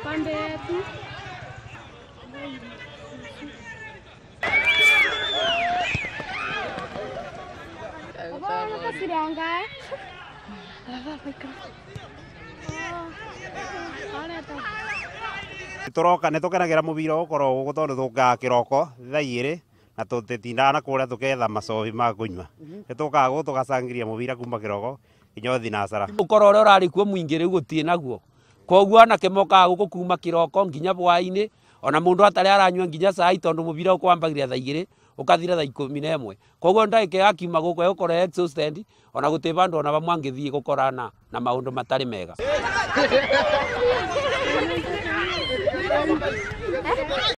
Pande yetu. Tũroka nĩ tũkenagira mũbira ũkorwo gũkũ tondũ tũkaga kĩroko thaa igĩrĩ na tũtitindaga na kũrĩa tũketha macobi ma kũnyua. Nĩ tũkaga gũkũ tũgacangiria mũbira kuma kĩroko nginya thinacara. Ũkoro ũrĩa ũrarĩ kuo mũingĩ rĩu gũtirĩ naguo. Koguo anake mokaga gũkũ kuma kĩroko nginya hwaĩ-inĩ, ona mũndũ atarĩ aranyua nginya cai tondũ mũbira ũkwambagĩrĩria thaa igĩrĩ ũkathira thaa 11. Koguo ndagĩka yakiuma gũkũ egũkorwo exhausted, ona gũtirĩ vandũ ona vamwe angĩthiĩ gũkorana na maũndũ matarĩ mega.